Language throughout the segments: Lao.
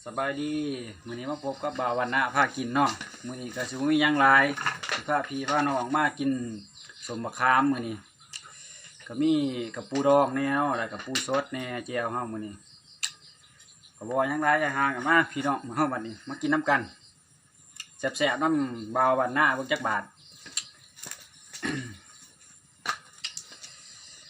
ສະບາຍດີ ມື້ນີ້ມາພົບກັບບ່າວວັນນະພາກິນເນາະ. ມື້ນີ້ກໍຊິບໍ່ມີຫຍັງຫຼາຍ ຊິພາພີ່ພານ້ອງມາກິນສົ້ມບັກຂາມ. ມື້ນີ້ກໍມີກະປູດອງແດ່ເນາະ ແລ້ວກະປູສົດແດ່ ແຈ່ວເຮົາມື້ນີ້. ກໍບໍ່ວ່າຫຍັງຫຼາຍ ຢ່າຫ່າງກັນມາ ພີ່ນ້ອງເຮົາ ບັດນີ້ມາກິນນຳກັນ ແຊບໆ ນຳບ່າວວັນນະ. ເບິ່ງຈັກບາດ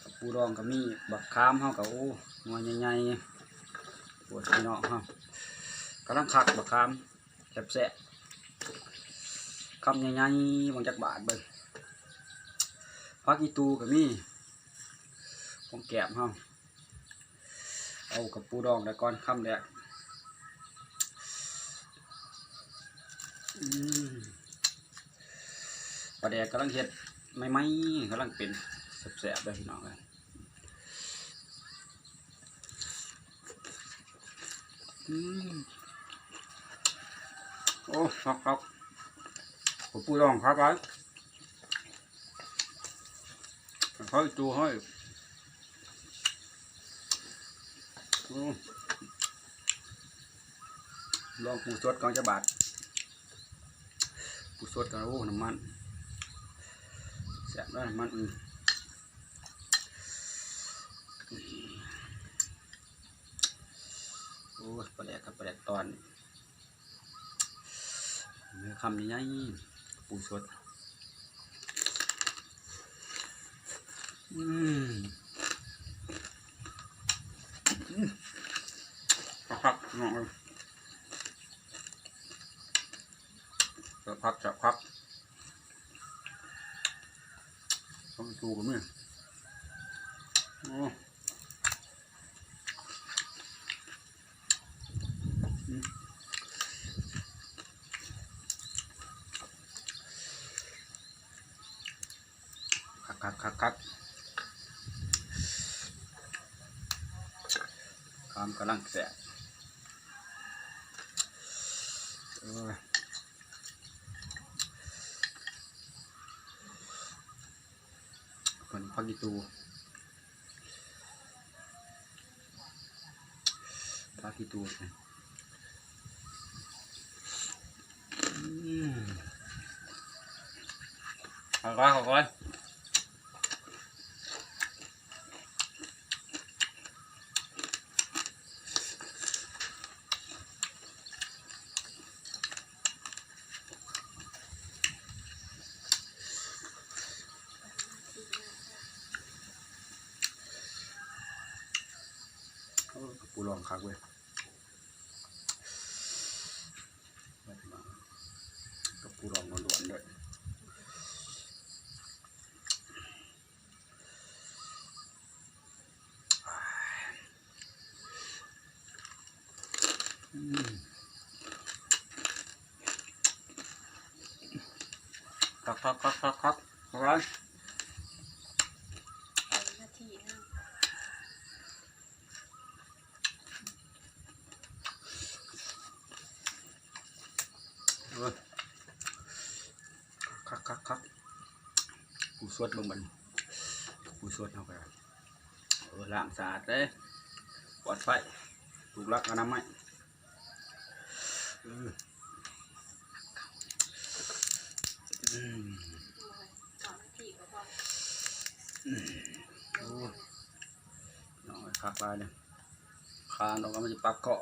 ກະປູດອງກໍມີ ບັກຂາມເຮົາກໍ ໂອ້ ໜ່ວຍໃຫຍ່ໆ ໂອ້ຍ ພີ່ນ້ອງເຮົາກຳລັງຄັກ ບັກຂາມແຊບໆ ຄຳໃຫຍ່ໆ ເບິ່ງຈັກບາດເບິ່ງ. ຜັກອີ່ຕູກໍມີ ຂອງແກ້ມເຮົາ. ເອົາກະປູດອງໄດ້ກ່ອນ ຄຳແລກ. ອືມ ປາແດກກຳລັງເຮັດໃໝ່ໆ ກຳລັງເປັນ ແຊບໆ ເດີພີ່ນ້ອງເອີຍ. ອືມ ໂອ້ ຄັກໆ ກະປູດອງຄັກຫຼາຍ. ເຂົ້າອີ່ຕູເຮົາອີກ ໂອ້ ລອງປູສົດກ່ອນຈັກບາດ. ປູສົດກ່ອນ ໂອ້ ນ້ຳມັນ ແຊບເດີ ນ້ຳມັນ. ອືມ ໂອ້ຍ ປາແດກ ປາແດກຕອນ ເນື້ອຄຳໃຫຍ່ໆ ປູສົດ. ອືມ ອືມ ຄັກໆ ພີ່ນ້ອງເອີຍ ແຊບຄັກ ແຊບຄັກ. ຜັກອີ່ຕູກໍມີ ໂອ້. ອືມ ຄັກໆໆໆ ຄຳກຳລັງແຊບ ເອີ. ເພິ່ນຜັກອີ່ຕູ ຜັກອີ່ຕູ ອືມ ເອົາກ່ອນ ເອົາກ່ອນ. ໂອ້ ກະປູດອງຄັກເວີຍ ກະປູດອງລ້ວນໆ ເລີຍ. ອືມ ຄັກໆໆໆ ອະໄລ ເອີ ຄັກໆໆ ປູສົດເບິ່ງບັດນີ້ ປູສົດເຮົາກໍ ເອີ ລ້າງສະອາດເດ້ ປອດໄພ ຖືກຫຼັກອະນາໄມ ເອີ ອືມ ອືມ ໂອ້ຍ ນ້ອງເອີຍ ຄັກຫຼາຍເດ້ ຄານອອກມາມັນຊິປັກເກາະ.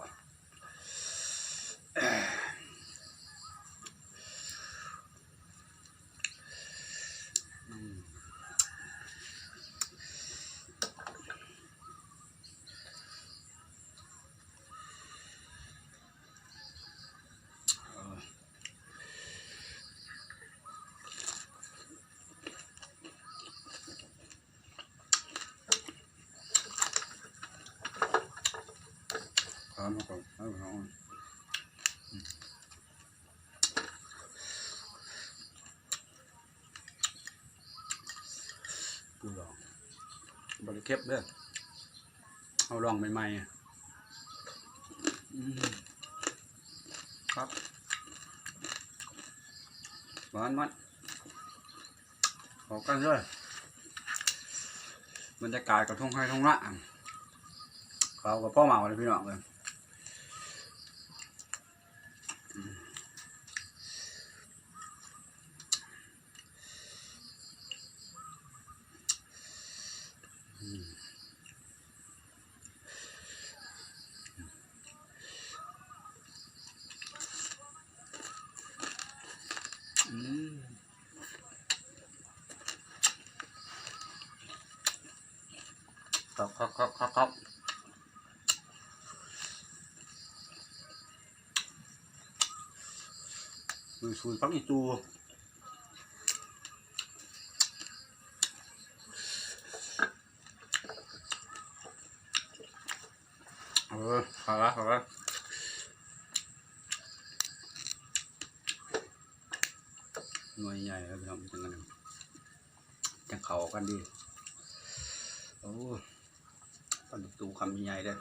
ຄາມເຮົາກໍໃຫ້ເຮົາ ອືມ ປູດອງ ບໍ່ໄດ້ເກັບເດີ ເຮົາລອງໃໝ່ໆ ອືມ ຄັກ ຫວານໆ. ເຂົ້າກັນເລີຍ ບັນຍາກາດກະທົ່ງໄຮ່ທົ່ງນາ ເຂົ້າກໍພໍເໝົາເລີຍພີ່ນ້ອງເອີຍ. ຄັກໆໆໆ ມີສູດຜັກອີ່ຕູ່ ເອີ ເອົາລະ ເອົາລະ ໜ່ວຍໃຫຍ່ແລ້ວພີ່ນ້ອງ ຈັ່ງ ຈັ່ງເຂົ້າກັນດີ. ໂອ້ ປາດຸກຕູຄຳໃຫຍ່ເດີ້.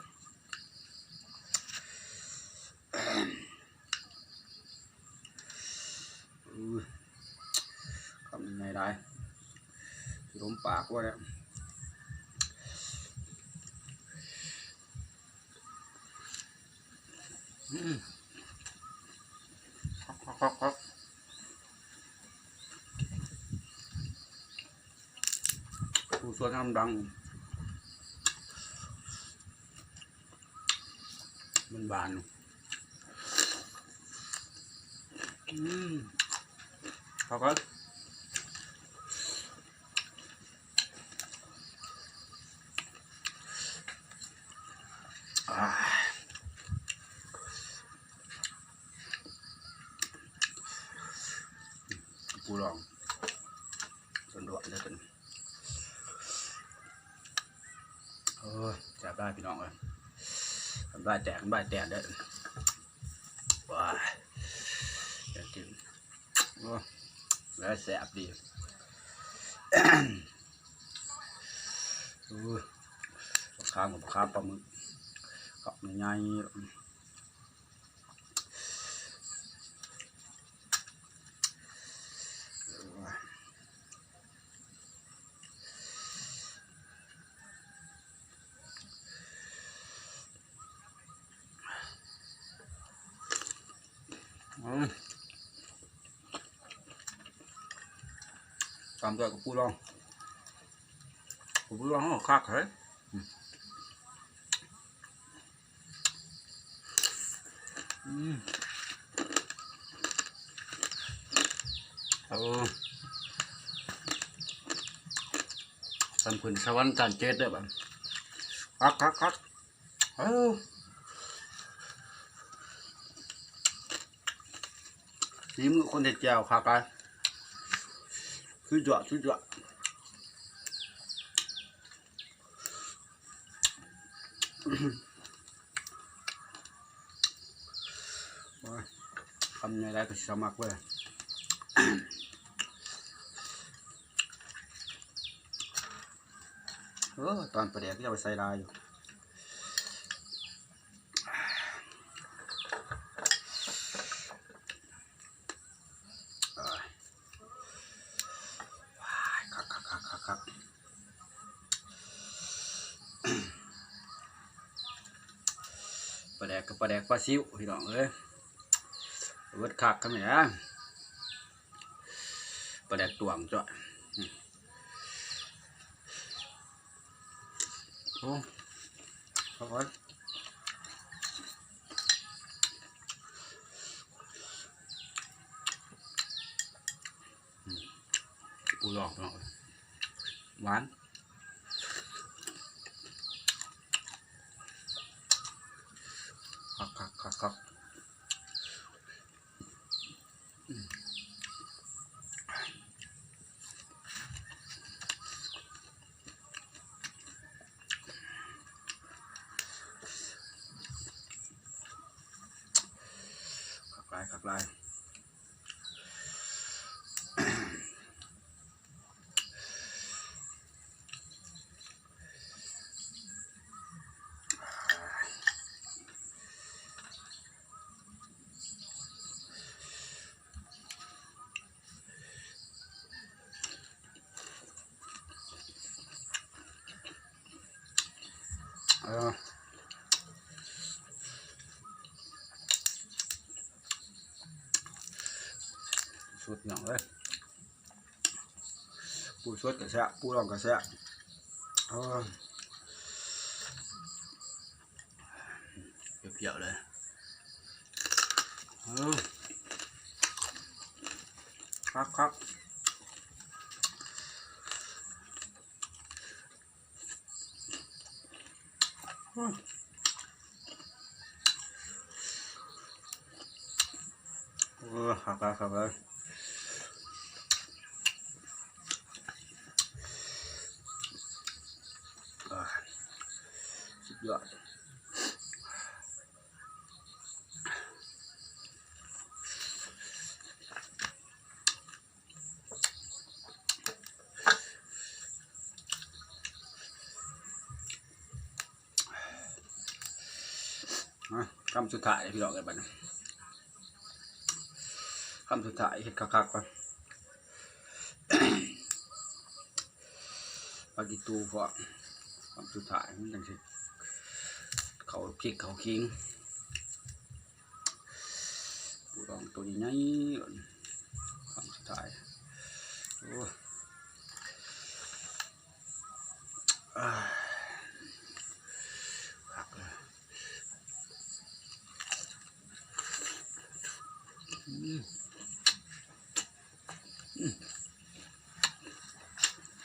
ຄຳໃຫຍ່ຫຼາຍ ລົມປາກວ່າແລ້ວ. ອືມ ຄັກໆໆໆ ຜູ້ຊວນທຳດັງ ມັນຫວານ. ອືມ ເຂົ້າກັນ. ປູດອງ ດວນໆເດີ້. ໂອ້ຍ ແຊບຫຼາຍພີ່ນ້ອງເອີຍ ນ້ຳລາຍແຕກ ນ້ຳລາຍແຕກເດີ້. ວ້າຍ ຢາກກິນ. ໂອ້ ແລ້ວແຊບດີ. ໂອ້ຍ ປາຄາມກັບປາຄາມ ປາໝຶກ ຄັກໃຫຍ່. ອືມ ຕາມດ້ວຍກະປູດອງ ກະປູດອງເຮົາຄັກເຮີ້ຍ. ອືມ ເອີ ຕຳຂຶ້ນສະຫວັນຊັ້ນເຈັດເດີ້ບາດ. ຄັກໆໆ ເອີ ສີມືຄົນເຮັດແຈ່ວຄັກຫຼາຍ ສຸດຍອດ ສຸດຍອດ. ໂອ້ຍ ຄຳໃຫຍ່ຫຼາຍກະຊິສະໝັກເວີຍ. ເອີ ຕອນປາແດກເຈົ້າໃສ່ຫຼາຍຢູ່. ປາແດກກະປາແດກປາຊິວພີ່ນ້ອງເອີຍ ເບິດຄັກຄຳນີ້ນະ ປາແດກຕວງຈ້ອຍ. ໂອ້ ເຂົ້າໄປ ອືມ ປູດອງເນາະ ຫວານ ຄັກໆໆໆ. ຄັກຫຼາຍ ຄັກຫຼາຍ. ເອີ ສຸດຍອດເລີຍ. ປູສົດກະແຊບ ປູດອງກະແຊບ ເອີ ພຽວໆເລີຍ ເອີ ຄັກໆ. ໂອ້ ຄັກຫຼາຍ ຄັກຫຼາຍ ອ່າ ສຸດຍອດ. ອ່ະ ຄຳສຸດທ້າຍ ພີ່ນ້ອງເອີຍ ບັດນີ້ ຄຳສຸດທ້າຍ ເຮັດຄັກໆກ່ອນ. ປາກິຕູ ເພາະຄຳສຸດທ້າຍມັນຈັ່ງຊິເຂົ້າພິກເຂົ້າຄີງ. ປູດອງໂຕໃຫຍ່ໆ ຄຳສຸດທ້າຍ ໂອ້ ອ່າ ຄັກເລີຍ. ອືມ ອືມ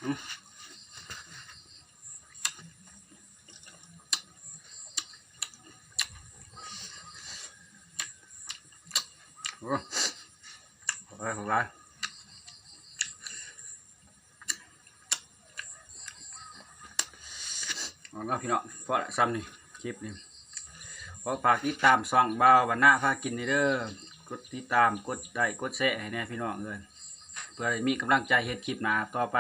ອືມ ໂອ້ ຂອບໃຈຫຼາຍ. ເອົາລະພີ່ນ້ອງ ພໍລະສ່ຳນີ້ ຄລິບນີ້ ຂໍຝາກຕິດຕາມຊ່ອງບ່າວບັນນາພາກິນນີ້ເດີ ກົດຕິດຕາມ ກົດໄລ້ ກົດແຊໃຫ້ແດ່ພີ່ນ້ອງເອີຍ ເພື່ອໄດ້ມີກຳລັງໃຈເຮັດຄລິບໜ້າຕໍ່ໄປ.